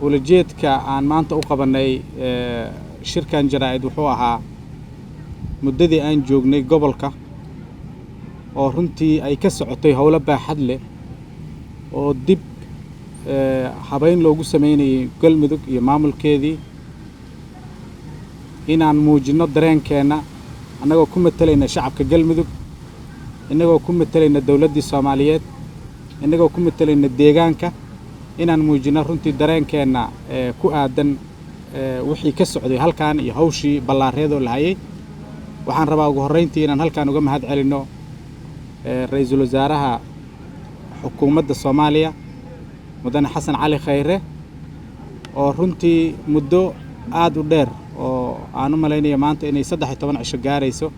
Ulajeedka aan maanta u qabannay shirkan jaraa'id wuxuu ahaa muddadii aan joognay gobolka oo runtii ay ka socotay howlo baaxad leh oo dib habayn loogu samaynayay Galmudug iyo maamulkeedii, inaan muujinno dareenkeenna annagoo ku matalayna shacabka Galmudug, innagoo ku matalayna dowladdii Soomaaliyeed, innagoo ku matalayna deegaanka, inaan muujinno runtii dareenkeenna ku aadan wixii ka socday halkan iyo hawshii ballaareedoo la hayay. Waxaan rabaa ugu horrayntii inaan halkan uga mahad celinno ra-iisul wasaaraha xukuumadda Soomaaliya, Mudane Xasan Cali Khayre, oo runtii muddo aada u dheer oo aan u malaynayo maanta inay 13 cisho gaarayso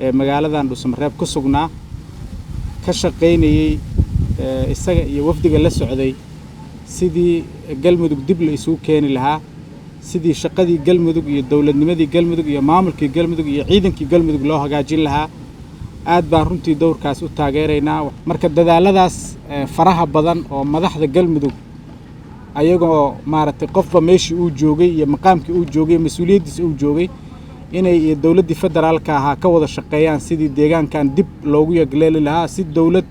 ee magaaladan Dhuusamareeb ku sugnaa, ka shaqaynayey isaga iyo wafdiga la socday sidii Galmudug dib la isugu keeni lahaa, sidii shaqadii Galmudug iyo dowladnimadii Galmudug iyo maamulkii Galmudug iyo ciidankii Galmudug loo hagaajin lahaa. Aad baan runtii dowrkaas u taageeraynaa. Marka dadaalladaas faraha badan oo madaxda Galmudug ayagoo maaragtay qofba meeshii uu joogay iyo maqaamkii uu joogay, mas-uuliyaddiisa uu joogay, inay iyo dowladdii federaalka ahaa ka wada shaqeeyaan sidii deegaankan dib loogu yagleeli lahaa, si dowlad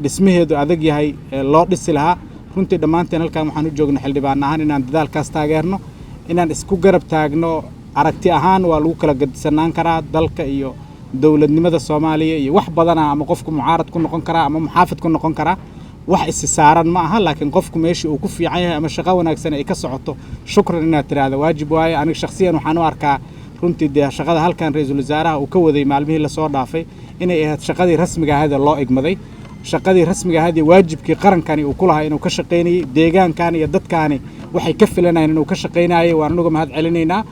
dhismaheedu adag yahay loo dhisi lahaa. Runtii dhammaanteen halkan waxaan u joognay xildhibaan ahaan inaan dadaalkaas taageerno, inaan isku garab taagno. Aragti ahaan waa lagu kala gedisanaan karaa dalka iyo dowladnimada Soomaaliya iyo wax badana, ama qofku mucaarad ku noqon karaa ama muxaafid ku noqon karaa, wax isi saaran ma aha. Laakiin qofku meeshii uu ku fiican yahay ama shaqo wanaagsan ay ka socoto, shukran inaad tiraahdo waajib waaye. Aniga shakhsiyan waxaan u arkaa runtii dee shaqada halkan ra-iisul wasaaraha uu ka waday maalmihii lasoo dhaafay inay ahayd shaqadii rasmiga ahayd ee loo igmaday, shaqadii rasmiga ahayd ee waajibkii qarankani uu ku lahaa inuu ka shaqaynayey, deegaankan iyo dadkaani waxay ka filanayeen inuu ka shaqaynayay. Waan anuga mahad celinaynaa.